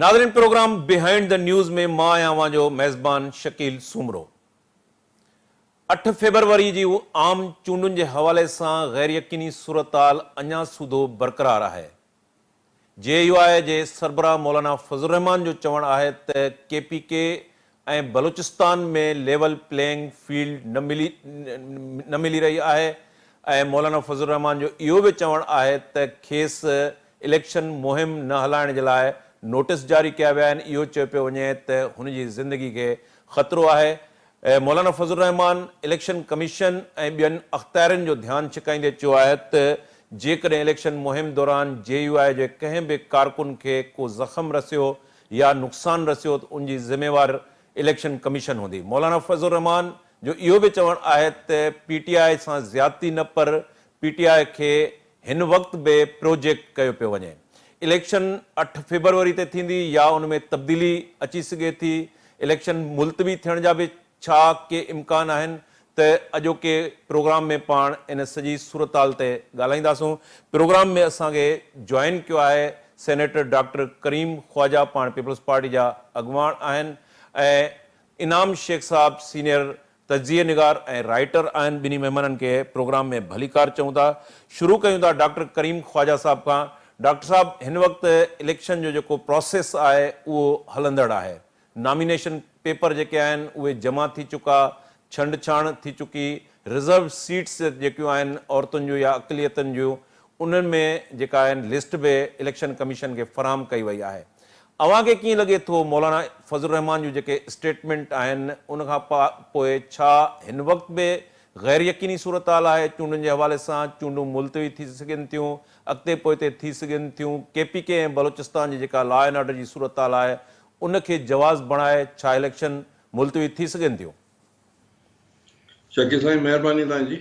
ناظرين programme behind the news ۾ مان آهيان اوهان جو ميزبان شڪيل سومرو. 8 فيبروري جي عام چونڊن جي حوالي سان غيريقيني صورتحال اڃا سوڌو برقرار آهي. جي يو آء جي سربراهه مولانا فضل الرحمان جو چوڻ آهي ته K P K ۽ Balochistan ۾ level playing field نه ملي نه ملي رهي آهي ۽ مولانا فضل الرحمان جو اهو به چوڻ آهي ته کيس اليڪشن مهم نه هلائڻ جي لاء نوٽيس جاري ڪيا ويا آهن اهو چيو پيو وڃي ته هن جي زندگي کي خطرو آهي مولانا فضل الرحمان اليڪشن ڪميشن ۽ ٻين اختيارين جو ڌيان ڇڪائيندي چيو آهي ته جيڪڏهن اليڪشن مهم دوران جي يو آء جي ڪنهن به ڪارڪن کي ڪو زخم رسيو يا نقصان رسيو ته ان جي ذميوار اليڪشن ڪميشن هوندي. مولانا فضل الرحمان جو اهو به چوڻ آهي ته پي ٽي آء سان زيادتي نه پر پي ٽي آء کي هن وقت به پروجيڪٽ ڪيو پيو وڃي. اليڪشن 8 فيبروري تي ٿيندي يا ان ۾ تبديلي اچي سگهي ٿي، اليڪشن ملتوي ٿيڻ جا به ڇا ڪي امڪان آهن ته اڄوڪي پروگرام ۾ پاڻ ان سڄي صورتحال تي ڳالهائينداسون. پروگرام ۾ اسان کي جوائن ڪيو آهي سينيٽر ڊاڪٽر ڪريم خواجه پاڻ پيپلز پارٽي جا اڳواڻ آهن ۽ انعام شيخ صاحب سينيئر تجزيه نگار ۽ رائيٽر آهن ٻنهي مهمانن کي پروگرام ۾ ڀليڪار چئون ٿا شروع ڪيون ٿا ڊاڪٽر ڪريم خواجه صاحب کان ڊاڪٽر صاحب هن وقت اليڪشن جو جيڪو پراسيس آهي اهو هلندڙ آهي نامينيشن پيپر جيڪي آهن اهي جمع ٿي چڪا ڇنڊ ڇاڻ ٿي چڪي رزرو سيٽس جيڪيون آهن عورتن جون يا اقليتن جون انهن ۾ جيڪا آهن لسٽ به اليڪشن ڪميشن کي فراهم ڪئي وئي آهي اوهان کي ڪيئن لڳي ٿو مولانا فضل الرحمان جون جيڪي اسٽيٽمينٽ آهن ان کان پوء ڇا هن وقت به غير يقيني صورتحال آهي چونڊن جي حوالي سان چونڊون ملتوي ٿي سگهن ٿيون اڳتي پوئتي ٿي سگهن ٿيون ڪي پي ڪي ۽ بلوچستان جي جيڪا لا اينڊ آرڊر جي صورتحال آهي ان کي جواز بڻائي ڇا اليڪشن ملتوي ٿي سگهن ٿيون؟ شڪيل سائين مهرباني توهان جي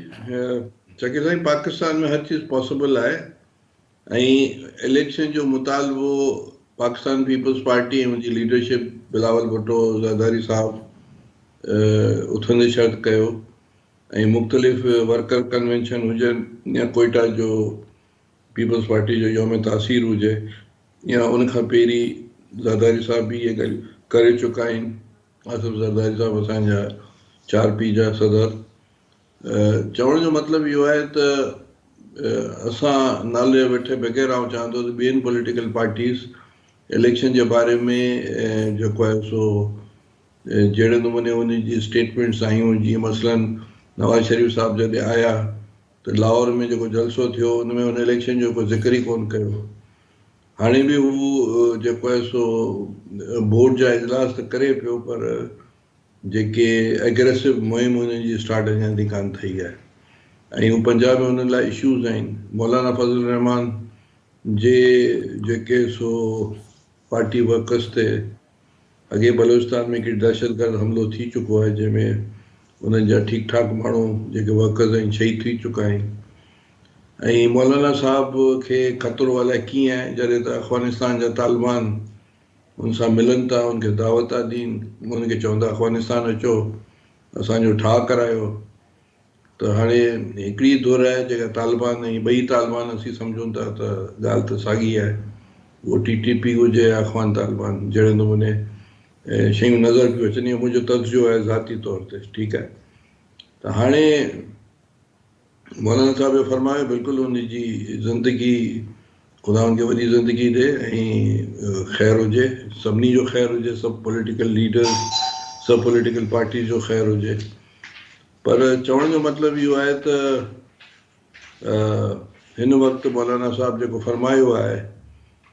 شڪيل سائين پاڪستان ۾ هر چيز پاسيبل آهي ۽ اليڪشن جو مطالبو پاڪستان پيپلز پارٽي ۽ ان جي ليڊرشپ بلاول ڀٽو زرداري صاحب اٿندي شرط ڪيو ۽ مختلف ورڪر ڪنوينشن هجن يا ڪوئيٽا جو پيپلز پارٽي جو يوم تاثير هجي يا ان کان پهرين زرداري صاحب به اهي ڳالهيون ڪري چڪا آهن آصف زرداري صاحب اسان جا چار پي جا صدر چوڻ جو مطلب اهو آهي ته اسان نالي وٺي بغير آئون چاهيان ٿو ته ٻين پوليٽيڪل پارٽيز اليڪشن جي باري ۾ جيڪو آهي سو جهڙي نموني ان جي اسٽيٽمينٽس آيون جيئن مثلا نواز شريف صاحب جڏهن آيا ته لاهور ۾ جيڪو جلسو ٿيو ان ۾ ان اليڪشن جو ڪو ذڪر ئي ڪون ڪيو هاڻي به هو جيڪو آهي سو بورڊ جا اجلاس ته ڪري پيو پر جيڪي اگريسو مهم انهن جي اسٽارٽ اڃا تائين ڪانه ٿئي آهي ۽ هو پنجاب ۾ انهن لاء اشوز آهن مولانا فضل الرحمان جي جيڪي سو پارٽي ورڪرس تي اڳي بلوچستان ۾ هڪڙي دهشتگرد حملو ٿي چڪو آهي جنهن ۾ انهن جا ٺيڪ ٺاڪ ماڻهو جيڪي ورڪرز آهن شهيد ٿي چڪا آهن ۽ مولانا صاحب کي خطرو الائي ڪيئن آهي جڏهن ته افغانستان جا طالبان ان سان ملن ٿا، ان کي دعوت ٿا ڏين، ان کي چون ٿا افغانستان اچو، اسان جو ٺاهه ڪرايو ته هاڻي هڪڙي ڌر آهي جيڪا طالبان ۽ ٻئي طالبان اسين سمجهون ٿا ته ڳالهه ته ساڳي آهي، اهو ٽي ٽي پي هجي يا افغان طالبان جهڙي نموني شيون نظر پيون اچن اهو منهنجو تجزيو آهي ذاتي طور تي ٺيڪ آهي ته هاڻي مولانا صاحب جو فرمايو بلڪل ان جي زندگي خدا ان کي وڏي زندگي ڏي ۽ خير هجي سڀني جو خير هجي سڀ پوليٽيڪل ليڊرز سڀ پوليٽيڪل پارٽيز جو خير هجي پر چوڻ جو مطلب اهو آهي ته هن وقت مولانا صاحب جيڪو فرمايو آهي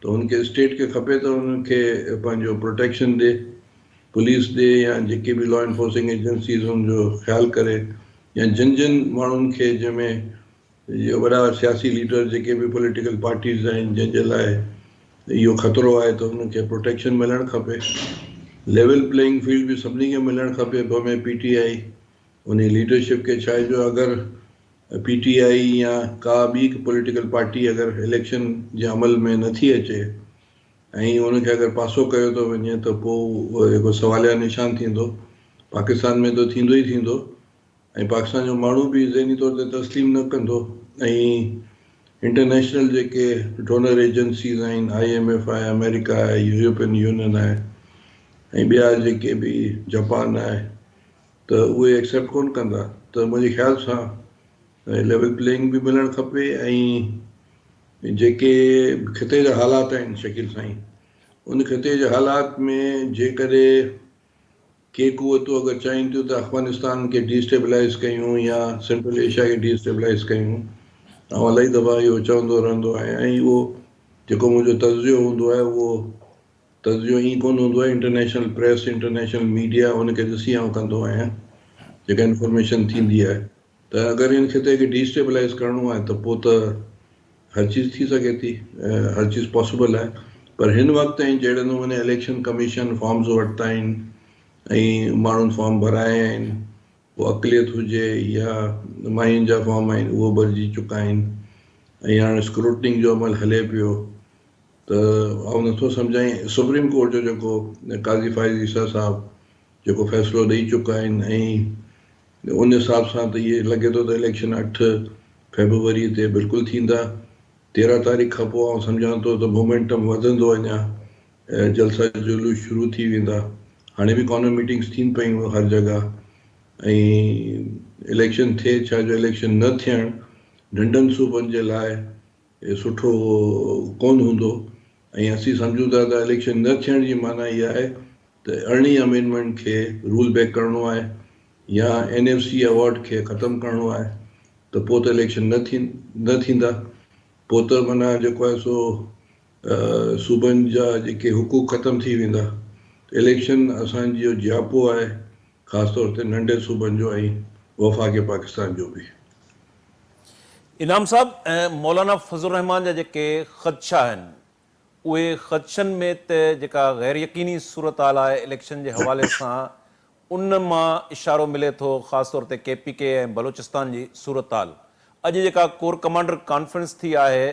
ته ان کي اسٽيٽ کي کپي ته ان کي پنهنجو پروٽيڪشن ڏي پوليس ڏي يا جيڪي به لا انفورسنگ ايجنسيز ان جو خيال ڪري يا جن جن ماڻهن کي جنهن ۾ اهي وڏا سياسي ليڊر جيڪي به پوليٽيڪل پارٽيز آهن جنهن جي لاء اهو خطرو آهي ته انهن کي پروٽيڪشن ملڻ کپي ليول پليئنگ فيلڊ به سڀني کي ملڻ کپي ڀوين پي ٽي آء انهي ليڊرشپ کي ڇا جو اگر پي ٽي آء يا ڪا ٻي پوليٽيڪل پارٽي اگر اليڪشن جي عمل ۾ نٿي اچي ۽ ان کي اگر پاسو ڪيو ٿو وڃي ته پوء اهو هڪ سواليا نشان ٿيندو. پاڪستان ۾ ته ٿيندو ئي ٿيندو ۽ پاڪستان جو ماڻهو به ذهني طور تي تسليم نه ڪندو ۽ انٽرنيشنل جيڪي ڊونر ايجنسيز آهن، I M F آهي، آمريڪا آهي، يورپين يونين آهي ۽ ٻيا جيڪي به جاپان آهي ته اهي ايڪسيپٽ ڪونه ڪندا ته منهنجي خيال سان ليول پليئنگ به ملڻ کپي ۽ جيڪي خطي جا حالات آهن شڪيل سائين ان خطي جي حالات ۾ جيڪڏهن ڪي قوتون اگر چاهين ٿيون ته افغانستان کي ڊي اسٽيبلائيز ڪيون يا سينٽرل ايشيا کي ڊي اسٽيبلائيز ڪيون، آئون الاهي دفعا اهو چوندو رهندو آهيان ۽ اهو جيڪو منهنجو تجزيو هوندو آهي اهو تجزيو ائين ڪونه هوندو آهي، انٽرنيشنل پريس، انٽرنيشنل ميڊيا ان کي ڏسي آئون ڪندو آهيان جيڪا انفارميشن ٿيندي آهي ته اگر ان خطي کي ڊي اسٽيبلائيز ڪرڻو آهي ته پوء ته هر چيز ٿي سگهي ٿي، هر چيز پاسيبل آهي پر هن وقت تائين جهڙي نموني اليڪشن ڪميشن فارمز ورتا آهن ۽ ماڻهن فارم ڀرايا آهن پوء اقليت هجي يا ماين جا فارم آهن اهو ڀرجي چڪا آهن ۽ هاڻي اسڪروٽننگ جو عمل هلي پيو ته آئون نٿو سمجهان ۽ سپريم ڪورٽ جو جيڪو قاضي فائز عيسيٰ صاحب جيڪو فيصلو ڏئي چڪا آهن ۽ ان حساب سان ته ائين لڳي ٿو ته اليڪشن اٺ فيبروري تي بلڪل ٿيندا. 13 تاريخ کان پوء آئون سمجهان ٿو ته مومينٽم وڌندو اڃا جلسا جلوس شروع ٿي ويندا. هاڻي به ڪارنر ميٽنگس ٿين پيون هر جڳهه ۽ اليڪشن ٿئي ڇا جو اليڪشن نه ٿيڻ ننڍن صوبن جي لاء سٺو ڪونه هوندو ۽ اسين سمجهون ٿا ته اليڪشن نه ٿيڻ جي معنيٰ اها آهي ته ارڙهين امينڊمينٽ کي رول بيڪ ڪرڻو آهي يا اين ايف سي ايوارڊ کي ختم ڪرڻو آهي ته پوء ته اليڪشن نه ٿي نه ٿيندا پوء ته معنيٰ جيڪو آهي سو صوبن جا جيڪي حقوق ختم ٿي ويندا. اليڪشن اسان جو جياپو آهي خاص طور تي ننڍي صوبن جو ۽ وفاق پاڪستان جو به. انعام صاحب مولانا فضل الرحمان جا جيڪي خدشا آهن اهي خدشن ۾ ته جيڪا غير يقيني صورتحال آهي اليڪشن جي حوالي سان ان مان اشارو ملي ٿو خاص طور تي ڪي پي ڪي ۽ بلوچستان جي صورتحال اڄ جيڪا ڪور ڪمانڊر ڪانفرنس ٿي آهي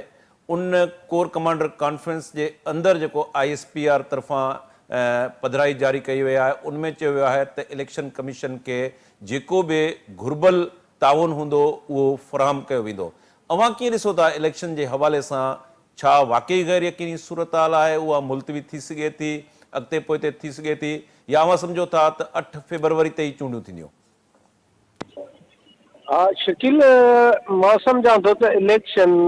ان ڪور ڪمانڊر ڪانفرنس جي اندر جيڪو I S P R طرفان پڌرائي جاري ڪئي وئي آهي ان ۾ چيو ويو آهي ته اليڪشن ڪميشن کي جيڪو به گهربل تعاون هوندو اهو فراهم ڪيو ويندو اوهان ڪيئن ڏسو ٿا اليڪشن جي حوالي سان ڇا واقعي غير يقيني صورتحال آهي، اها ملتوي ٿي سگهي ٿي، اڳتي پوئتي ٿي سگهي ٿي يا اوهان سمجهو ٿا ته اٺ فيبروري تي ئي چونڊون ٿينديون؟ ها شڪيل مان سمجهان ٿو ته اليڪشن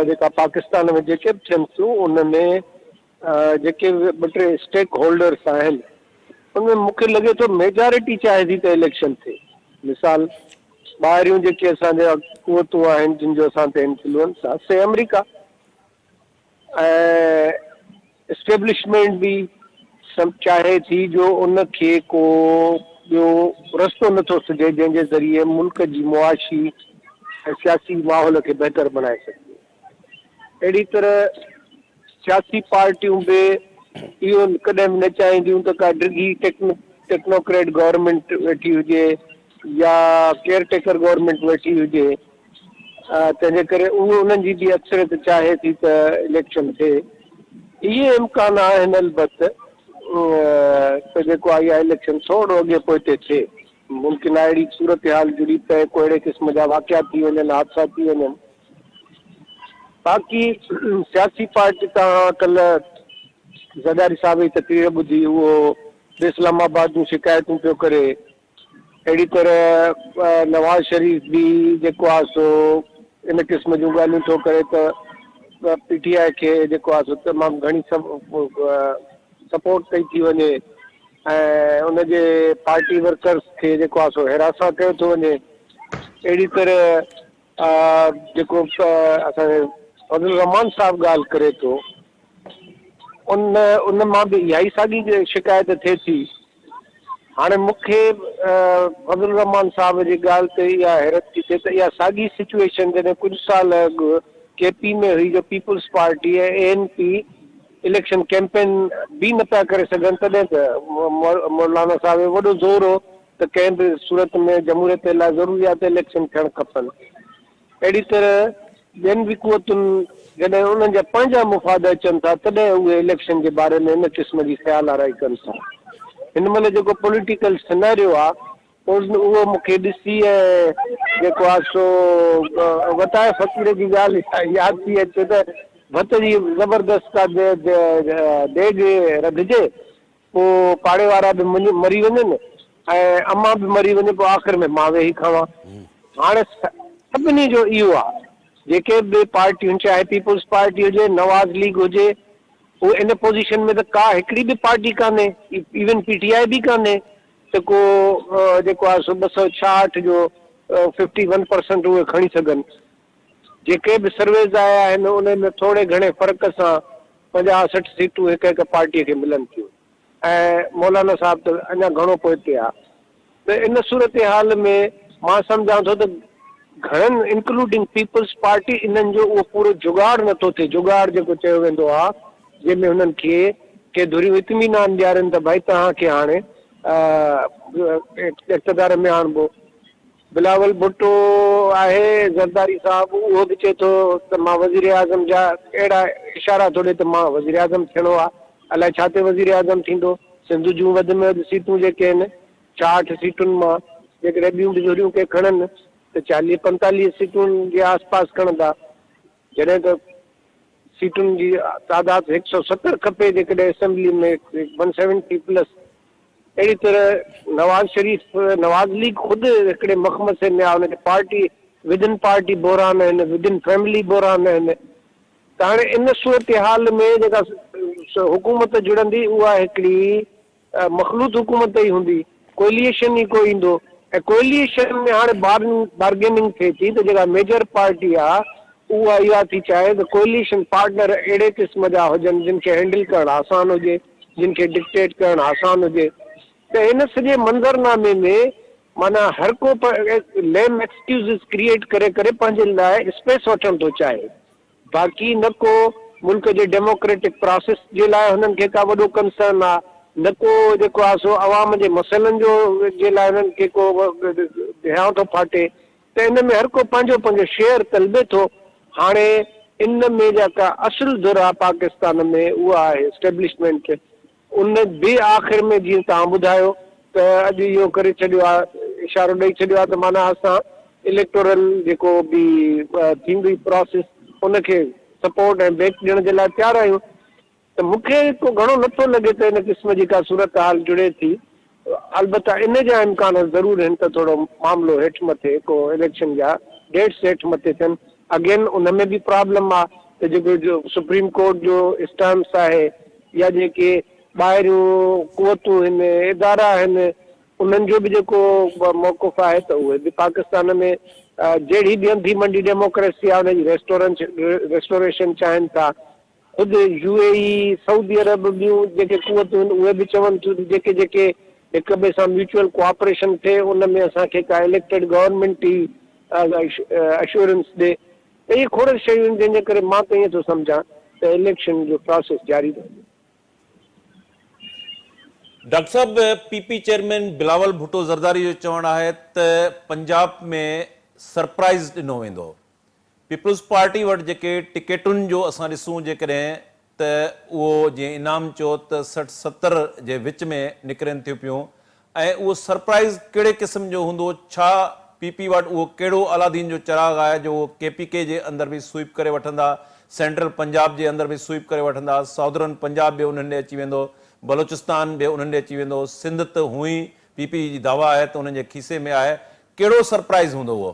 جيڪا پاڪستان ۾ جيڪي به ٿين ٿيون ان ۾ جيڪي به ٻه ٽي اسٽيڪ هولڊرس آهن ان ۾ مون کي لڳي ٿو ميجارٽي چاهي ٿي ته اليڪشن ٿئي. مثال ٻاهريون جيڪي اسان جا قوتون آهن جن جو اسان تي انفلوئنس آهي سي آمريڪا ۽ اسٽيبلشمينٽ به سڀ چاهي ٿي جو ان کي ڪو ٻيو رستو نه ٿو سجهي جنهن جي ذريعي ملڪ جي معاشي ۽ سياسي ماحول کي بهتر بڻائي سگهجي. اهڙي طرح سياسي پارٽيون به اهو ڪڏهن به نه چاهينديون ته ڪا ڊگهي ٽيڪنوڪريٽ گورنمينٽ ويٺي هجي يا ڪيئر ٽيڪر گورنمينٽ ويٺي هجي تنهن جي ڪري اهو انهن جي به اڪثريت چاهي ٿي ته اليڪشن ٿئي. اهي امڪان آهن البت ته جيڪو آهي اها اليڪشن ٿورو اڳي پوئتي ٿئي. ممڪن آهي اهڙي صورتحال جڙي پئي ڪو اهڙي قسم جا واقعا ٿي وڃن حادثا ٿي وڃن. باقي سياسي پارٽي تان ڪلهه زرداري صاحب جي تقرير ٻڌي اهو به اسلام آباد جون شڪايتون پيو ڪري. اهڙي طرح نواز شريف به جيڪو آهي سو ان قسم جون ڳالهيون ٿو ڪري ته پي ٽي آء کي جيڪو آهي سو تمام گهڻي سپورٽ ڪئي ٿي وڃي ۽ ان جي پارٽي ورڪرز کي جيڪو آهي سو هراسان ڪيو ٿو وڃي. اهڙي طرح جيڪو اسان جي فضل الرحمان صاحب ڳالهه ڪري ٿو ان ان مان به اها ئي ساڳي شڪايت ٿئي ٿي. هاڻي مون کي فضل الرحمان صاحب جي ڳالهه تي اها حيرت ٿي ٿئي ته اها ساڳي سچوئيشن جڏهن ڪجهه سال اڳ ڪي پي ۾ هئي جو peoples party ۽ A N P election campaign به نه پيا ڪري سگهن تڏهن ته مولانا صاحب جو وڏو زور هو ته ڪنهن به صورت ۾ جمهوريت لاء ضروري آهي ته اليڪشن ٿيڻ کپن. اهڙي طرح ٻين به قوتن جڏهن انهن جا پنهنجا مفاد اچن ٿا تڏهن اهي اليڪشن جي باري ۾ ان قسم جي خيال آرائي ڪن ٿا. هن مهل جيڪو پوليٽيڪل سيناريو آهي پوء اهو مون کي ڏسي ۽ جيڪو آهي سو وتائي فقير جي ڳالهه ياد ٿي اچي ته ڀت جي زبردست ڪا ديڳ رڌجي، پوء پاڙي وارا به مري وڃن ۽ امان به مري وڃي، پوء آخر ۾ مان ويهي کاوان. هاڻي سڀني جو اهو آهي، جيڪي به پارٽيون چاهي پيپلز پارٽي هجي، نواز ليگ هجي، اهي ان پوزيشن ۾ ته ڪا هڪڙي به پارٽي ڪانهي، ايون پي ٽي آء به ڪانهي ته ڪو جيڪو آهي سو 266 جو ففٽي ون پرسنٽ اهي کڻي سگهن. جيڪي به سرويز آيا آهن انهي ۾ ٿوري گهڻي فرق سان 50 60 سيٽون هڪ هڪ پارٽي کي ملن ٿيون ۽ مولانا صاحب ته اڃا گهڻو پوئتي آ ته ان صورتحال ۾ مان سمجهان ٿو ته گهڻن انڪلوڊنگ پيپلز پارٽي انهن جو اهو پورو جڳاڙ نٿو ٿئي جڳاڙ جيڪو چيو ويندو آ جنهن ۾ هنن کي ڪي ڌريون اطمينان ڏيارين ته ڀائي توهان کي هاڻي اقتدار ۾ آڻبو. بلاول ڀٽو آهي، زرداري صاحب اهو به چئي ٿو ته مان وزيراعظم جا اهڙا اشارا ٿو ڏئي ته مان وزيراعظم ٿيڻو آهي، الائي ڇا تي وزيراعظم ٿيندو، سنڌ جون وڌ ۾ وڌ سيٽون جيڪي آهن 66 سيٽن مان جيڪڏهن ٻيون به ڌريون ڪي کڻن ته 40 45 سيٽن جي آس پاس کڻندا، جڏهن ته سيٽن جي تعداد 170 کپي جيڪڏهن اسيمبلي ۾ ون سيونٽي پلس. اهڙي طرح نواز شريف، نواز ليگ خود هڪڙي مخمصي ۾ آهي، ان کي پارٽي ودن پارٽي بحران آهن، ودن فيملي بحران آهن ته هاڻي ان صورتحال ۾ جيڪا حڪومت جڙندي اها هڪڙي مخلوط حڪومت ئي هوندي، ڪوئليشن ئي ڪو ايندو ۽ ڪوئليشن ۾ هاڻي بارگيننگ ٿئي ٿي ته جيڪا ميجر پارٽي آ اها اها ٿي چاهي ته ڪوئليشن پارٽنر اهڙي قسم جا هجن جن کي هينڊل ڪرڻ آسان هجي، جن کي ڊڪٽيٽ ڪرڻ آسان هجي ته ان سڄي منظرنامي ۾ معنيٰ هر ڪو ليم ايڪسڪيوزز ڪريئيٽ ڪري ڪري پنهنجي لاء اسپيس وٺڻ ٿو چاهي. باقي نه ڪو ملڪ جي ڊيموڪريٽڪ پراسيس جي لاء هنن کي ڪا وڏو ڪنسرن آ، نه ڪو جيڪو آ سو عوام جي مسئلن جو جي لاء هنن کي ڪو هيانء ٿو ڦاٽي ته ان ۾ هر ڪو پنهنجو پنهنجو شيئر طلبي ٿو. هاڻي ان ۾ جيڪا اصل ڌر آ پاڪستان ۾ اها آهي اسٽيبلشمينٽ ان به آخر ۾ جيئن توهان ٻڌايو ته اڄ اهو ڪري ڇڏيو آهي، اشارو ڏئي ڇڏيو آهي ته معنيٰ اسان اليڪٽورل جيڪو به ٿيندي پراسيس ان کي سپورٽ ۽ بيڪ ڏيڻ جي لاء تيار آهيون ته مون کي ڪو گهڻو نه ٿو لڳي ته ان قسم جي ڪا صورتحال جڙي ٿي البته ان جا امڪان ضرور آهن ته ٿورو معاملو هيٺ مٿي ڪو اليڪشن جا ڊيٽس هيٺ مٿي ٿين اگين ان ۾ به پرابلم آهي ته جيڪو سپريم ڪورٽ جو اسٽانس آهي يا جيڪي ٻاهريون قوتون آهن، ادارا آهن، انهن جو به جيڪو موقف آهي ته اهي به پاڪستان ۾ جهڙي به انڌي منڊي ڊيموڪريسي آهي ان جي ريسٽوريشن چاهين ٿا. خود يو اي اي، سعودي عرب ٻيون جيڪي قوتون آهن اهي به چون ٿيون ته جيڪي جيڪي هڪ ٻئي سان ميوچوئل ڪوآپريشن ٿئي ان ۾ اسان کي ڪا اليڪٽيڊ گورنمينٽ ئي اشورنس ڏي. ته اهي کوڙ شيون آهن جنهن جي ڪري مان ته ائين ٿو سمجهان ته اليڪشن جو پراسيس جاري رهندو. ڊاڪٽر صاحب P P chairman Bilawal Bhutto Zardari جو چوڻ آهي ته پنجاب ۾ سرپرائز ڏنو ويندو، پيپلز پارٽي وٽ جيڪي ٽڪيٽن جو اسان ڏسون جيڪڏهن ته اهو جيئن انعام چيو ته 60 70 جي وچ ۾ نڪرن ٿيون پيون ۽ اهو سرپرائز ڪهڙي قسم جو هوندو، ڇا پي پي وٽ اهو ڪهڙو الادين جو چراغ آهي جو اهو ڪي پي ڪي جي اندر به سوئيپ ڪري وٺندا، سينٽرل پنجاب جي اندر به سوئيپ ڪري وٺندا، سائودرن پنجاب به انهن ڏي اچي ويندو، بلوچستان به انهن ڏي اچي ويندو، سنڌ ته هونئن ئي پي پي جي دعويٰ آهي ته انهن جي کيسي ۾ آهي، ڪهڙو سرپرائز هوندو اهو؟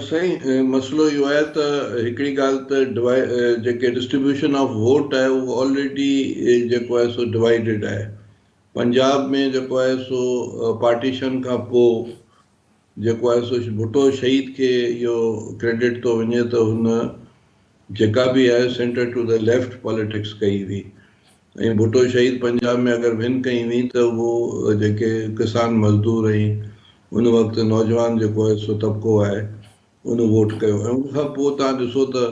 سائين مسئلو اهو آهي ته هڪڙي ڳالهه ته جيڪي ڊسٽريبيوشن آف ووٽ آهي اهو آلريڊي جيڪو آهي سو ڊوائيڊيڊ آهي پنجاب ۾ جيڪو آهي سو پارٽيشن کان پوء جيڪو آهي سو ڀٽو شهيد کي اهو ڪريڊٽ ٿو وڃي ته هن جيڪا به آهي centre to the left politics ڪئي هئي ۽ ڀٽو شهيد پنجاب ۾ اگر ون ڪئي هئي ته اهو جيڪي ڪسان مزدور ۽ ان وقت نوجوان جيڪو آهي سو طبقو آهي ان ووٽ ڪيو ۽ ان کان پوء توهان ڏسو ته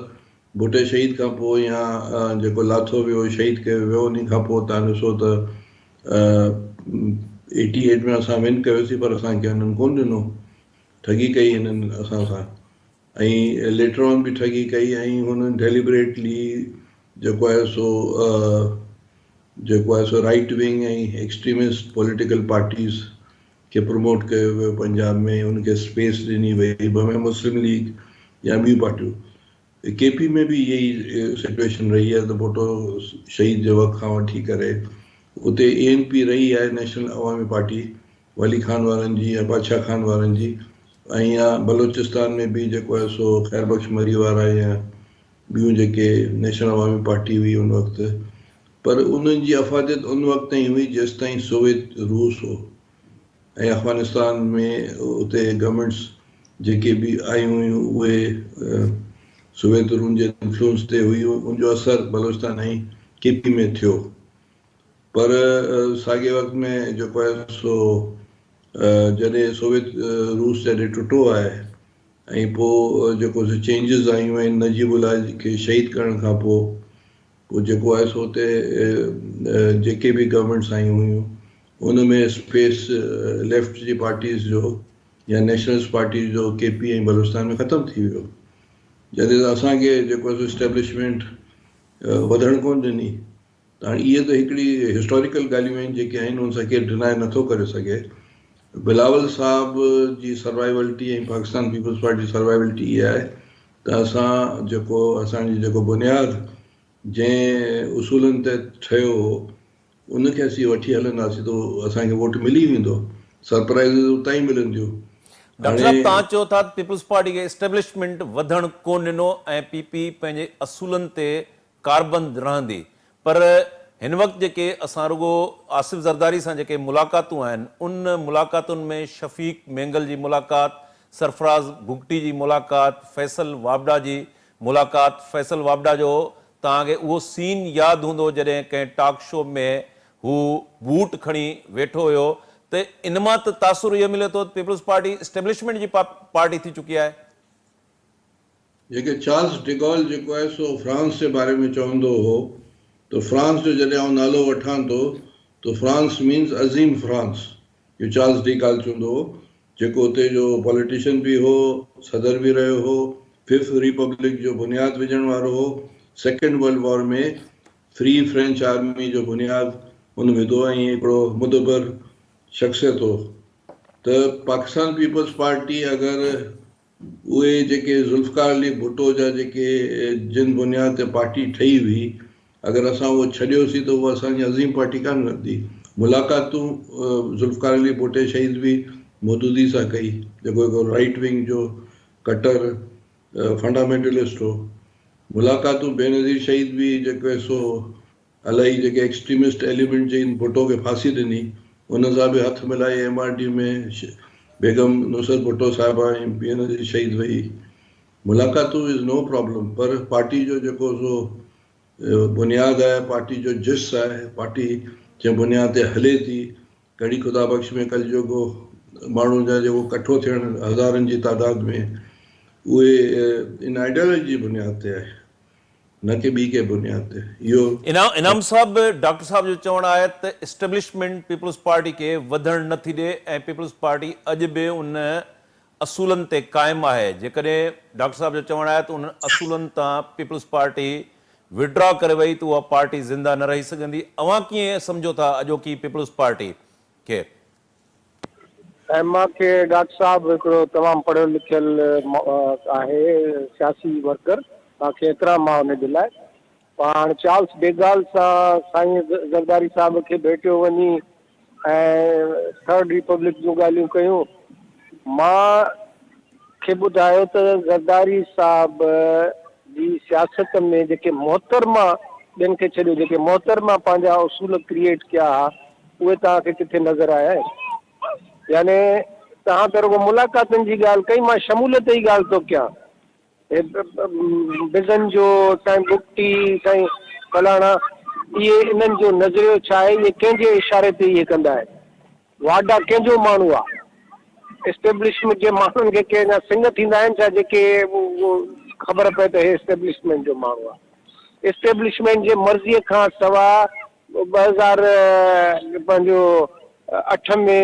ڀٽي شهيد کان پوء يا جيڪو لاٿو ويو شهيد ڪيو ويو ان کان پوء توهان ڏسو ته ايٽي ايٽ ۾ اسان ون ڪيوسين پر اسان کي انهن ڪون ڏنو ٺڳي ڪئي هنن اسان سان ۽ ليٽر آن به ٺڳي ڪئي ۽ هنن ڊيليبريٽلي جيڪو آهي سو جيڪو آهي سو right wing ۽ extremist political parties کي پروموٽ ڪيو ويو پنجاب ۾ ان کي اسپيس ڏني وئي ڀوين مسلم ليگ يا ٻيون پارٽيون. ڪي پي ۾ به اها ئي سچويشن رهي آهي ته ڀٽو شهيد جي وقت کان وٺي ڪري اتي اي اين پي رهي آهي نيشنل عوامي پارٽي ولي خان وارن جي يا بادشاهه خان وارن جي ۽ يا بلوچستان ۾ به جيڪو آهي سو خير بخش مري وارا يا ٻيون جيڪي نيشنل عوامي پارٽي هئي ان وقت پر انهن جي افاديت ان وقت تائين هئي جيستائين سوويت روس هو ۽ افغانستان ۾ اتي گورنمينٽس جيڪي به آيون هيون اهي سوويت رون جي انفلوئنس تي هيون ان جو اثر بلوچستان ۽ ڪي پي ۾ ٿيو پر ساڳئي وقت ۾ جيڪو آهي سو جڏهن سوويت روس جڏهن ٽٽو آهي ۽ پوء جيڪو سو چينجز آيون آهن نجيب الله کي شهيد ڪرڻ کان پوء پوء جيڪو آهي سو اتي جيڪي به گورنمينٽس آيون هيون ان ۾ اسپيس ليفٽ جي پارٽيز جو يا نيشنلسٽ پارٽيز جو ڪي پي ۽ بلوچستان ۾ ختم ٿي ويو جڏهن ته اسان کي جيڪو آهي سو اسٽيبلشمينٽ وڌڻ ڪونه ڏني ته هاڻي اهي ته هڪڙي هسٽاريڪل ڳالهيون آهن جيڪي آهن ان سان ڪير ڊنائي نٿو ڪري سگهي. بلاول صاحب جي سروائيولٽي ۽ پاڪستان پيپلز پارٽي جي سروائيولٽي اها آهي ته اسان جيڪو اسان جي جيڪو بنياد جنهن اصولن تحت ٺهيو هو ان کي اسين وٺي هلنداسين ته اسان کي ووٽ ملي ويندو سرپرائزز اتان ئي ملنديون. ڊاڪٽر صاحب توهان چئو ٿا ته پيپلز پارٽي کي اسٽيبلشمينٽ وڌڻ ڪونه ڏنو ۽ پي پي پنهنجي اصولن تي ڪاربند رهندي پر هن وقت جيڪي اسان رڳو آصف زرداري سان جيڪي ملاقاتون آهن ان ملاقاتن ۾ شفيق مينگل جي ملاقات، سرفراز بگٽي جي ملاقات، فيصل واپڊا جي ملاقات، فيصل واپڊا جو توهان کي اهو سين ياد هوندو جڏهن ڪنهن ٽاڪ شو ۾ هو بوٽ کڻي ويٺو هيو ته ان مان ته تاثر اهو ملي ٿو ته پيپلز پارٽي اسٽيبلشمينٽ جي پارٽي ٿي چڪي آهي. جيڪي چارلس ڊيگول جيڪو آهي سو فرانس جي باري ۾ چوندو هو ته فرانس جو جڏهن آئون نالو وٺان ٿو ته فرانس مينز عظيم فرانس اهو چارلس ڊيگال چوندو هو جيڪو اتي جو پوليٽيشن به هو صدر به رهيو هو ففٿ ريپبلڪ جو بنياد وجهڻ وارو هو second world war ۾ free French army جو بنياد هن وڌو ۽ هڪڙو مدبر شخصيت هو ته پاڪستان پيپلز پارٽي اگر اهي جيڪي ذوالفقار علي ڀٽو جا جيڪي جن بنياد تي پارٽي ٺهي هئي اگر اسان اهو ڇڏيوسين ته اها اسان جي عظيم پارٽي ڪانه رهندي. ملاقاتون ذوالفقار علي ڀٽي شهيد به مودودي سان ڪئي جيڪو هڪ رائيٽ ونگ جو ڪٽر فنڊامينٽلسٽ هو. ملاقاتون بينظير شهيد به جيڪو سو الائي جيڪي ايڪسٽريمسٽ ايليمينٽ جن ڀٽو کي ڦاسي ڏني انهن سان به هٿ ملائي ايم آر ڊي ۾ بيگم نصرت ڀٽو صاحبه ۽ بينظير شهيد وئي ملاقاتون از نو پرابلم پر پارٽي جو جيڪو سو بنياد آهي پارٽي جو جس آهي پارٽي جنهن بنياد تي هلي ٿي ڳڙهي خدا بخش ۾ ڪل جوڳو ماڻهن جا جيڪو ڪٺو ٿيڻ هزارن جي تعداد ۾ اهي ان آئيڊيالوجي جي بنياد تي آهي نه ڪي ٻي ڪنهن بنياد تي. اهو. انعام صاحب ڊاڪٽر صاحب جو چوڻ آهي ته اسٽيبلشمينٽ پيپلز پارٽي کي وڌڻ نه ٿي ڏي ۽ پيپلز پارٽي اڄ به ان اصولن تي قائم آهي جيڪڏهن ڊاڪٽر صاحب جو چوڻ آهي ته انهن اصولن تان پيپلز پارٽي وڊرا ڪري وئي ته اها پارٽي زنده نه رهي سگهندي اوهان ڪيئن سمجهو ٿا اڄوڪي پيپلز پارٽي کي؟ ۽ مان کي ڊاڪٽر صاحب هڪڙو تمام پڙهيل لکيل آهي سياسي ورڪر مان کي احترام آهي ان جي لاء پاڻ چارلس ڊيگال سان سائين زرداري صاحب کي ڀيٽيو وڃي ۽ ٿرڊ ريپبلڪ جون ڳالهيون ڪيون مان کي ٻڌايو ته زرداري صاحب جي سياست ۾ جيڪي محترمه ٻين کي ڇڏيو جيڪي محترمه پنهنجا اصول ڪريئيٽ ڪيا ها اهي توهان کي ڪٿي نظر آيا آهن؟ يعني توهان ته رڳو ملاقاتن جي ڳالهه ڪئي، مان شموليت جي ڳالهه ٿو ڪيان. هي بزنجو، سائين بگٽي، سائين فلاڻا، اهي انهن جو نظريو ڇا آهي؟ اهي ڪنهن جي اشاري تي اهي ڪندا آهن؟ واڊا ڪنهن جو ماڻهو آ؟ اسٽيبلشمينٽ جي ماڻهن کي ڪنهن جا سڱ ٿيندا آهن ڇا جيڪي خبر پئي ته هي اسٽيبلشمينٽ جو ماڻهو آ؟ اسٽيبلشمينٽ جي مرضيء کان سواء 2000 پنهنجو اٺ ۾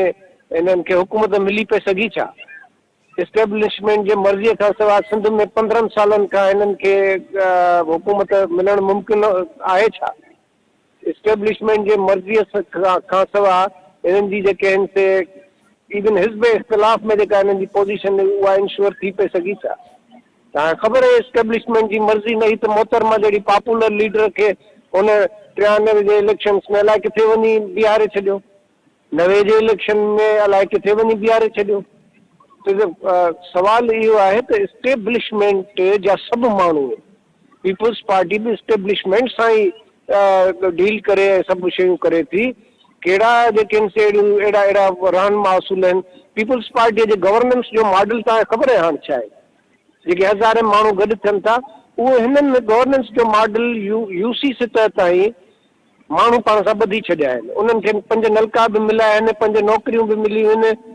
هنن کي حڪومت ملي پئي سگهي ڇا؟ اسٽيبلشمينٽ جي مرضيء کان سواء سنڌ ۾ 15 سالن کان هنن کي حڪومت ملڻ ممڪن آهي ڇا؟ اسٽيبلشمينٽ جي مرضيء کان سواء هنن جي جيڪي آهن سي ايون حزب اختلاف ۾ جيڪا هنن جي پوزيشن هئي اها انشوئر ٿي پئي سگهي ڇا؟ توهان کي خبر آهي اسٽيبلشمينٽ جي مرضي نه هئي ته محترمه جهڙي پاپولر ليڊر کي هن 93 جي اليڪشنس ۾ الائي ڪٿي وڃي بيهاري ڇڏيو. 90 جي اليڪشن ۾ الائي ڪٿي وڃي بيهاري ڇڏيو. ته سوال اهو آهي ته اسٽيبلشمينٽ جا سڀ ماڻهو پيپلز پارٽي به اسٽيبلشمينٽ سان ئي ڊيل ڪري ۽ سڀ شيون ڪري ٿي. ڪهڙا جيڪي آهن سي اهڙيون اهڙا اهڙا رهنما اصول آهن. پيپلز پارٽيء جي گورننس جو ماڊل توهان کي خبر آهي هاڻ ڇا آهي؟ جيڪي هزارين ماڻهو گڏ ٿين ٿا اهو هنن گورننس جو ماڊل يو سي سطح تائين ماڻهو پاڻ سان ٻڌي ڇڏيا آهن. انهن کي پنج نلڪا به مليا آهن، پنج نوڪريون به مليون آهن.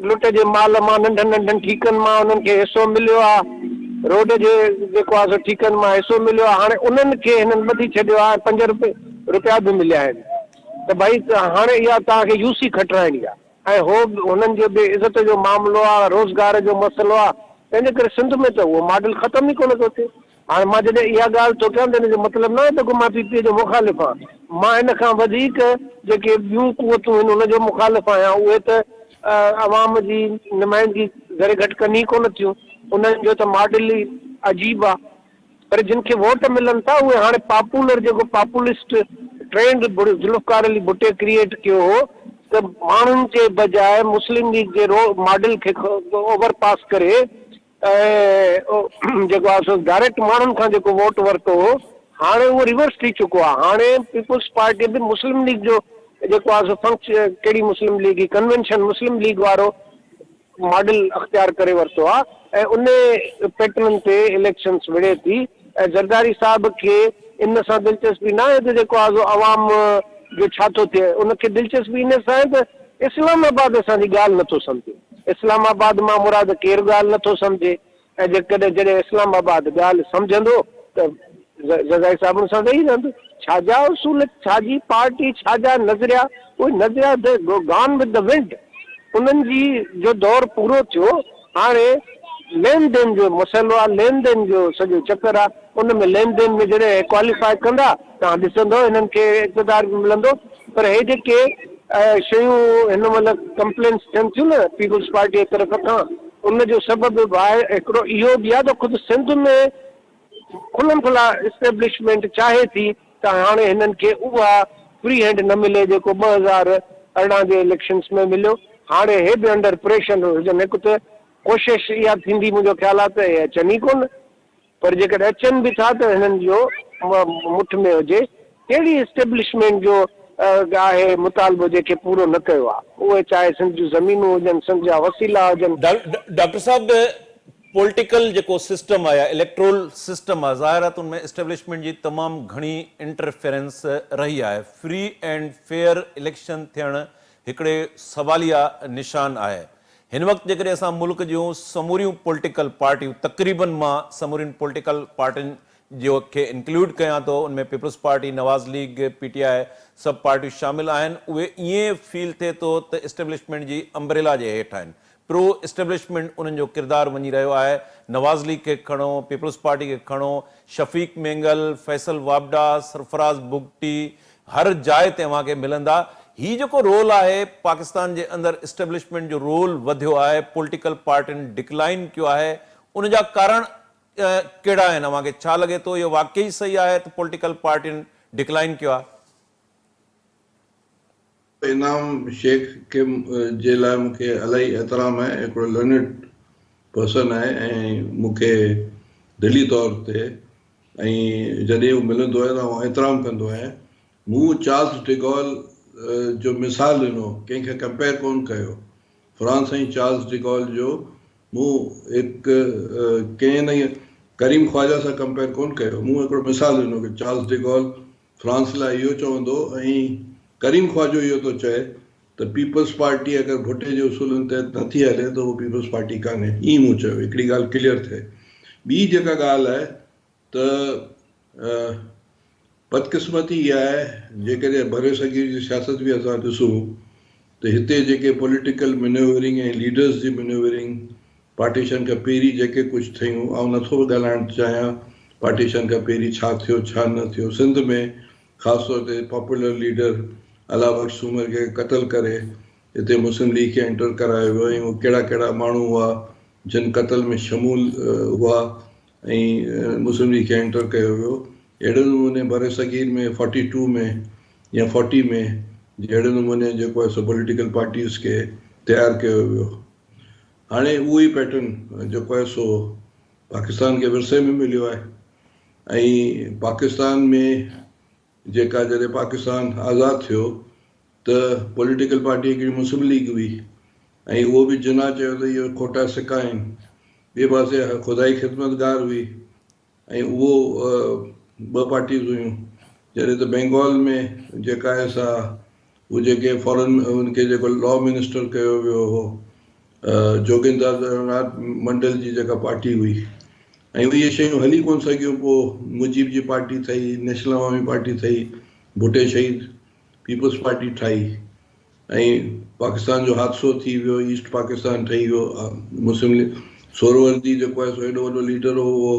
لٽ جي مال مان ننڍن ننڍن ٺيڪن مان انهن کي حصو مليو آهي. روڊ جي جيڪو آهي سو ٺيڪن مان حصو مليو آهي. هاڻي انهن کي هنن ٻڌي ڇڏيو آهي ۽ پنج رپيا به مليا آهن ته ڀائي هاڻي اها توهان کي يو سي کٽرائڻي آهي ۽ هو هنن جو به عزت جو معاملو آهي، روزگار جو مسئلو آهي. تنهن جي ڪري سنڌ ۾ ته اهو ماڊل ختم ئي ڪونه ٿو ٿئي. هاڻي مان جڏهن اها ڳالهه ٿو ڪيان ته ان جو مطلب نه آهي ته ڪو مان پي پي جو مخالف آهيان. مان ان کان وڌيڪ جيڪي ٻيون قوتون آهن ان جو مخالف آهيان. اهي ته عوام جي نمائندگي ذري گهٽ ڪن ئي ڪونه ٿيون. انهن جو ته ماڊل ئي عجيب آهي. پر جن کي ووٽ ملن ٿا اهي هاڻي پاپولر جيڪو populist trend Zulfiqar Ali Bhutto create ڪيو هو ته ماڻهن جي بجاء مسلم ليگ جي ماڊل کي اوور پاس ڪري ۽ جيڪو آهي سو ڊائريڪٽ ماڻهن کان جيڪو ووٽ ورتو هو هاڻي اهو ريورس ٿي چڪو آهي هاڻي پيپلز پارٽي به مسلم ليگ جو جيڪو آهي سو فنڪش ڪهڙي مسلم ليگ هي ڪنوينشن مسلم ليگ وارو ماڊل اختيار ڪري ورتو آهي ۽ ان پيٽرن تي اليڪشنس وڙهي ٿي ۽ زرداري صاحب کي ان سان دلچسپي ناهي ته جيڪو آهي سو عوام جو ڇا ٿو ٿئي ان کي دلچسپي ان سان آهي ته اسلام آباد اسان جي ڳالهه نٿو سمجهي. اسلام آباد مان مراد ڪير ڳالهه نه ٿو سمجهي ۽ جيڪڏهن جڏهن اسلام آباد ڳالهه سمجهندو ته زرداري صاحب ان سان ويهي رهندو. ڇا جا اصول، ڇا جي پارٽي، ڇا جا نظريا، اهي نظريا گان ود the ونڊ انهن جي جو دور پورو ٿيو، هاڻي لين دين جو مسئلو آهي، لين دين جو سڄو چڪر آهي، ان ۾ لين دين ۾ جڏهن هي ڪواليفائي ڪندا توهان ڏسندو هنن کي اقتدار به ملندو پر هي جيڪي شيون هن مهل ڪمپلينس ٿين ٿيون نه پيپلز پارٽي جي طرف کان ان جو سبب به آهي هڪڙو اهو به آهي ته خود سنڌ ۾ کلم کلا اسٽيبلشمينٽ چاهي ٿي ته هاڻي هنن کي اها فري هينڊ نه ملي جيڪو 2018 جي اليڪشنس ۾ مليو هاڻي هي به انڊر پريشر هجن هڪ ته ڪوشش اها ٿيندي منهنجو خيال آهي ته هي اچن ئي ڪونه پر جيڪڏهن اچن به ٿا ته هنن جو مٺ ۾ هجي ڪهڙي اسٽيبلشمينٽ جو آهي مطالبو جنهن کي پورو نه ڪيو آهي اهي چاهي سنڌ جون زمينون هجن سنڌ جا وسيلا هجن. ڊاڪٽر صاحب پولٽيڪل جيڪو سسٽم آهي يا اليڪٽرول سسٽم آهي ظاهر آهي ته ان ۾ اسٽيبلشمينٽ جي تمام گهڻي انٽرفيرنس رهي آهي فري اينڊ فيئر اليڪشن ٿيڻ هڪڙي سواليه نشان آهي هن وقت جيڪڏهن اسان ملڪ جون سموريون پولٽيڪل پارٽيون تقريبن مان سمورين پولٽيڪل پارٽين جو کي انڪلوڊ ڪيان ٿو ان ۾ peoples party, Nawaz league, P T I سڀ پارٽيون شامل آهن اهي ائين فيل ٿئي ٿو ته اسٽيبلشمينٽ جي امبريلا جي هيٺ آهن پرو اسٽيبلشمينٽ انهن جو ڪردار وڃي رهيو آهي نواز ليگ کي کڻو پيپلز پارٽي کي کڻو شفيق مينگل، فيصل واپڊا، سرفراز بگٽي هر جاء تي اوهان کي ملندا. هي جيڪو رول آهي پاڪستان جي اندر اسٽيبلشمينٽ جو رول وڌيو آهي پولٽيڪل پارٽين ڊڪلائن ڪيو آهي ان جا ڪارڻ ڪهڙا آهن اوهان کي ڇا لڳي ٿو اهو واقعي صحيح آهي ته پولٽيڪل پارٽين ڊڪلائن ڪيو آهي؟ انعام شيخ کي جي لاء مون کي الاهي احترام آهي هڪڙو لرنيڊ پرسن آهي ۽ مون کي دلي طور تي ۽ جڏهن هو ملندو آهي ته آئون احترام ڪندو آهيان. مون چارلس ڊيگول جو مثال ڏنو، ڪنهن کي ڪمپيئر ڪونه ڪيو. فرانس ۽ چارلس ڊيگول جو مون هڪ ڪنهن نه ڪريم خواجه سان ڪمپيئر ڪونه ڪيو. مون هڪڙو مثال ڏنو ڪه چارلس ڊيگول فرانس لاء اهو چوندو ۽ ڪريم خواجو اهو ٿو چئي ته پيپلز پارٽي اگر ڀٽي جي اصولن تحت نٿي هلي ته اهو پيپلز پارٽي ڪانهي. ائين مون چيو. هڪڙي ڳالهه ڪليئر ٿئي. ٻي جيڪا ڳالهه آهي ته بدقسمتي اها آهي جيڪڏهن برصغير جي سياست به اسان ڏسون ته هتي جيڪي پوليٽيڪل مينوورنگ ۽ ليڊرز جي مينوورنگ پارٽيشن کان پهرين جيڪي ڪجهه ٿيون آئون نٿو به ڳالهائڻ چاهيان پارٽيشن کان پهرين ڇا ٿيو ڇا نه ٿيو سنڌ ۾ خاص طور تي پاپولر ليڊر الله بخش سومر کي قتل ڪري هتي مسلم ليگ کي انٽر ڪرايو ويو ۽ اهي ڪهڙا ڪهڙا ماڻهو هئا جن قتل ۾ شمول هئا ۽ مسلم ليگ کي انٽر ڪيو ويو. اهڙي نموني برصغير ۾ فورٽي ٽو ۾ يا فورٽي ۾ جهڙي نموني جيڪو آهي سو پوليٽيڪل پارٽيز کي تيار ڪيو ويو. هاڻي اهو ئي پيٽرن جيڪو آهي سو پاڪستان کي ورثي ۾ مليو آهي ۽ پاڪستان ۾ جيڪا جڏهن پاڪستان آزاد ٿيو ته پوليٽيڪل پارٽي هڪڙي مسلم ليگ هئي ۽ اهو به جناح چيو ته اهي کوٽا سڪا آهن. ٻئي پاسي خدائي خدمتگار هئي ۽ اهو ٻه پارٽيز هيون. جڏهن ته بينگال ۾ جيڪا آهي سا هو جيڪي فارن ان کي جيڪو لا منسٽر ڪيو ويو هو جوگيندر ناٿ منڊل جي جيڪا پارٽي هئي ۽ اهي شيون هلي ڪون سگهيون پوء مجيب جي پارٽي ٺهي نيشنل عوامي پارٽي ٺهي ڀٽي شهيد پيپلز پارٽي ٺاهي ۽ پاڪستان جو حادثو ٿي ويو ايسٽ پاڪستان ٺهي ويو مسلم ليگ سهروردي جيڪو آهي سو ايڏو وڏو ليڊر هو اهو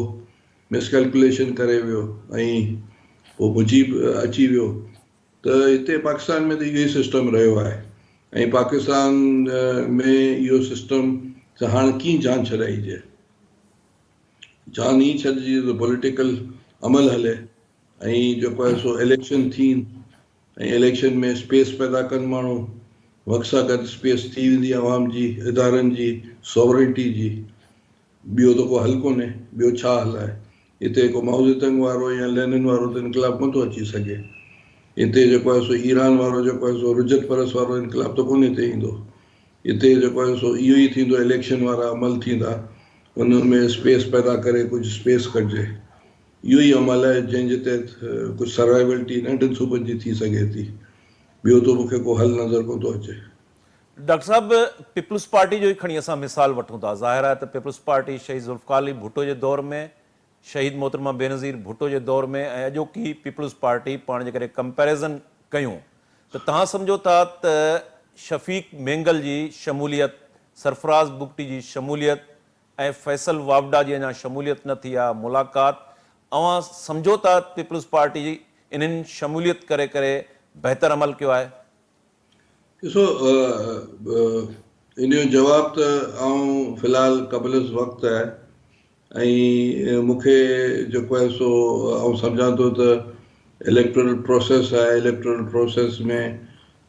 مس ڪيلڪوليشن ڪري ويو ۽ پوء مجيب اچي ويو ته هتي پاڪستان ۾ ته اهو ئي سسٽم رهيو آهي ۽ پاڪستان ۾ اهو سسٽم ته هاڻ ڪيئن جان ڇڏائجي؟ جان ائين ڇڏجي ته پوليٽيڪل عمل هلي ۽ جيڪو آهي سو اليڪشن ٿين ۽ اليڪشن ۾ اسپيس پيدا ڪن ماڻهو وقت سان گڏ اسپيس ٿي ويندي عوام جي ادارن جي ساورنٽي جي ٻيو ته ڪو حل ڪونهي، ٻيو ڇا حل آهي؟ هتي ڪو مائوزيتنگ وارو يا لينن وارو ته انقلاب ڪونه ٿو اچي سگهي. هتي جيڪو آهي سو ايران وارو جيڪو آهي سو رجعت پرست وارو انقلاب ته ڪونه هتي ايندو. هتي جيڪو آهي سو اهو ئي ٿيندو اليڪشن وارا عمل ٿيندا، ان ۾ اسپيس پيدا ڪري ڪجهه اسپيس ڪڍجي. اهو ئي عمل آهي جنهن جي تحت ڪجهه سروائيولٽي ننڍن صوبن جي ٿي سگهي ٿي. ٻيو ته مون کي ڪو حل نظر ڪونه ٿو اچي. ڊاڪٽر صاحب پيپلز پارٽي جو ئي کڻي اسان مثال وٺون ٿا ظاهر آهي ته پيپلز پارٽي شهيد ذوالفقار علي ڀٽو جي دور ۾ شهيد محترمه بينظير ڀٽو جي دور ۾ ۽ اڄوڪي پيپلز پارٽي پاڻ جيڪڏهن ڪمپيريزن ڪيون ته توهان سمجهو ٿا ته شفيق مينگل جي شموليت سرفراز بگٽي جي شموليت ۽ فيصل واوڊا جي اڃا شموليت نه ٿي آهي ملاقات اوهان سمجهو ٿا پيپلز پارٽي انهن شموليت ڪري ڪري بهتر عمل ڪيو آهي؟ ڏسو ان جو جواب ته آئون في الحال قبل از وقت آهي ۽ مون کي جيڪو آهي سو آئون سمجهان ٿو ته اليڪٽورل پروسيس آهي اليڪٽورل پروسيس ۾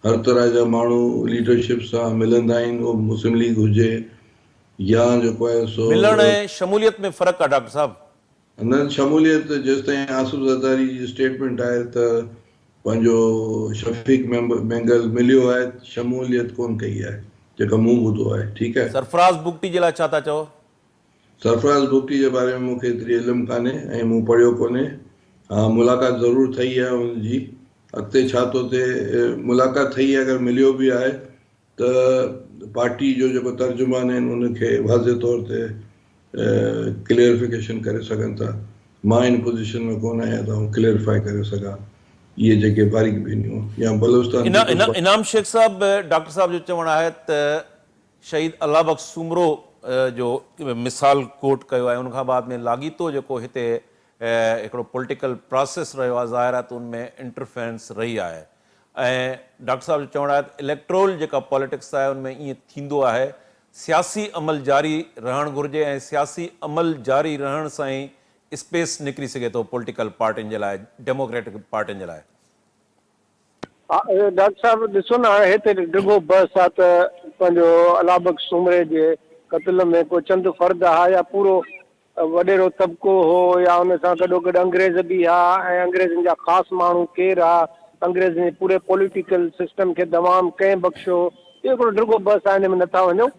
هر طرح جا ماڻهو ليڊرشپ سان ملندا آهن اهو مسلم ليگ هجي يا جيڪو آهي سو ملڻ ۽ شموليت ۾ فرق آهي ڊاڪٽر صاحب. نه شموليت جيستائين آصف زرداري جي اسٽيٽمينٽ آهي ته پنهنجو شفيق مينگل مليو آهي شموليت ڪون ڪئي آهي جيڪا مون ٻڌو آهي ٺيڪ آهي. سرفراز بگٽي جي لاء ڇا ٿا چئو؟ سرفراز بگٽي جي باري ۾ مون کي ايتري علم ڪانهي ۽ مون پڙهيو ڪونهي ها ملاقات ضرور ٿئي آهي ان جي اڳتي ڇا ٿو ٿئي ملاقات ٿئي آهي اگر مليو به آهي ته پارٽي جو جيڪو ترجمان آهن ان کي واضح طور تي ڪليئرفڪيشن ڪري سگهن ٿا مان ان پوزيشن ۾ ڪونه آهيان ته آئون ڪليئرفائي ڪري سگهان اهي جيڪي باريڪ بينيون يا بلوچستان پيپلز پارٽي. انعام شيخ صاحب ڊاڪٽر صاحب جو چوڻ آهي ته شهيد الله بخش سومرو جو مثال ڪوٽ ڪيو ۽ ان کان بعد ۾ لاڳيتو جيڪو هتي هڪڙو پوليٽيڪل پراسيس رهيو آهي ظاهر آهي ته ان ۾ انٽرفيرنس رهي آهي ۽ ڊاڪٽر صاحب جو چوڻ آهي ته اليڪٽرول جيڪا پاليٽڪس آهي ان ۾ ائين ٿيندو آهي، سياسي عمل جاري رهڻ گهرجي ۽ سياسي عمل جاري رهڻ سان ئي اسپيس نڪري سگهي ٿو پوليٽيڪل پارٽين جي لاء ڊيموڪريٽڪ پارٽين جي لاء. ها ڊاڪٽر صاحب ڏسو نه هاڻي هتي ڊگهو بحث آ ته پنهنجو الله بخش سومري جي قتل ۾ ڪو چند فرد ها يا پورو وڏيرو طبقو هو يا ان سان گڏوگڏ انگريز به ها ۽ انگريزن جا خاص ماڻهو ڪير ها، انگريزن جي پوري پوليٽيڪل سسٽم کي دوام ڪنهن بخشيو، اهو هڪڙو ڊگهو بحث آهي ان ۾ نٿا وڃون.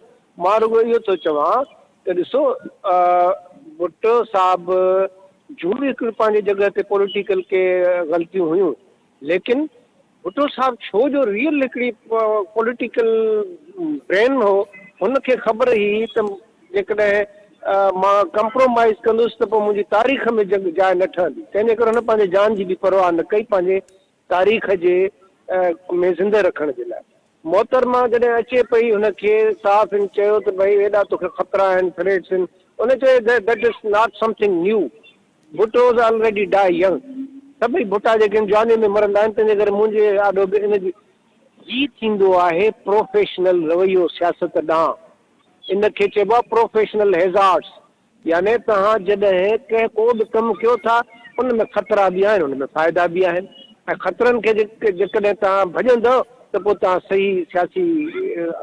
مان رڳو اهو ٿو چوان ته ڏسو ڀٽو صاحب جون به هڪڙيون پنهنجي جڳهه تي پوليٽيڪل ڪي غلطيون هيون ليڪن ڀٽو صاحب ڇو جو ريئل هڪڙي پوليٽيڪل برين هو، هن کي خبر هئي ته جيڪڏهن مان ڪمپرومائيز ڪندس ته پوء منهنجي تاريخ ۾ جڳ جاء نه ٺهندي، تنهن جي ڪري هن پنهنجي جان جي به پرواهه نه ڪئي پنهنجي تاريخ جي ۾ زنده رکڻ جي لاء. محترمه جڏهن اچي پئي هن کي صحافين چيو ته ڀئي ايڏا توکي خطرا آهن، ٿريٽس آهن، هن چيو that is not something new, Bhutto was already die young سڀئي ڀٽا جيڪي آهن جواني ۾ مرندا آهن تنهنجي ڪري منهنجي آڏو به ان جي هي ٿيندو آهي پروفيشنل رويو سياست ڏانهن. ان کي چئبو آهي پروفيشنل هيزارڊس يعني توهان جڏهن ڪنهن ڪو به ڪم ڪيو ٿا ان ۾ خطرا به آهن ان ۾ فائدا به آهن ۽ خطرن کي جيڪڏهن توهان ڀڄندؤ ته پوء توهان صحيح سياسي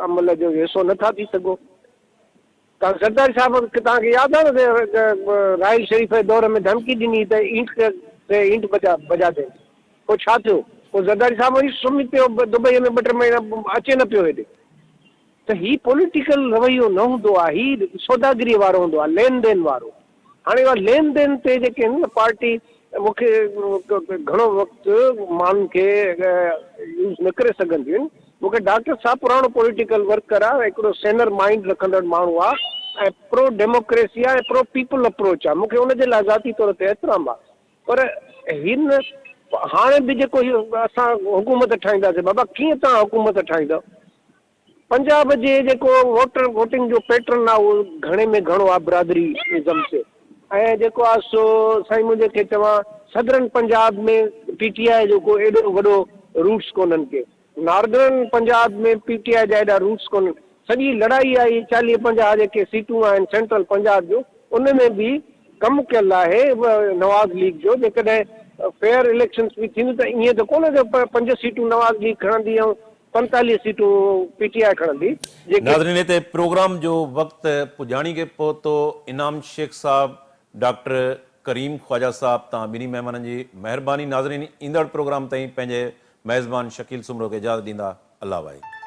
عمل جو حصو نه ٿا ٿي سگهو. توهان زرداري صاحب کي توهان کي ياد آهي نه ته راحيل شريف جي دور ۾ ڌمڪي ڏني ته اينٽ تي اينٽ بجا بجا دين پوء ڇا ٿيو پوء زرداري صاحب وري سمهي پيو دبئي ۾ ٻه ٽي مهينا اچي نه پيو هيڏي ته هي پوليٽيڪل رويو نه هوندو آهي هي سوداگري وارو هوندو آهي لين دين وارو هاڻي اها لين دين تي جيڪي آهن نه پارٽي مون کي گهڻو وقت ماڻهن کي يوز نه ڪري سگهنديون آهن. مون کي ڊاڪٽر صاحب پراڻو پوليٽيڪل ورڪر آهي هڪڙو سينر مائينڊ رکندڙ ماڻهو آهي ۽ پرو ڊيموڪريسي آهي ۽ پرو پيپل اپروچ آهي مون کي ان جي لاء ذاتي طور تي احترام آهي پر هن هاڻي به جيڪو هي اسان حڪومت ٺاهينداسين بابا ڪيئن توهان حڪومت ٺاهيندؤ پنجاب جي جيڪو ووٽر ووٽنگ جو پيٽرن آ اهو گهڻي ۾ گهڻو آ برادري ازم تي ۽ جيڪو آ سو سائين منهنجي کي چوان سدرن پنجاب ۾ پي ٽي آء جو ڪو ايڏو وڏو روٽس ڪونهن ڪي ناردرن پنجاب ۾ پي ٽي آء جا ايڏا روٽس ڪونهن سڄي لڙائي آ هي 40 50 جيڪي سيٽون آهن سينٽرل پنجاب جون ان ۾ به ڪم ڪيل آهي نواز ليگ جو جيڪڏهن فيئر اليڪشنس به ٿينديون ته ائين ته ڪونهي جو پنج سيٽون نواز ليگ کڻندي ۽ 45 سيٽون پي ٽي آء کڻندي جيڪي. ناظرين هتي پروگرام جو وقت پڄاڻي کي پهتو انعام شيخ صاحب ڊاڪٽر ڪريم خواجه صاحب توهان ٻنهي مهمانن جي مهرباني ناظرين ايندڙ پروگرام تائين پنهنجي ميزبان شڪيل سومرو کي اجازت ڏيندا الله واهي.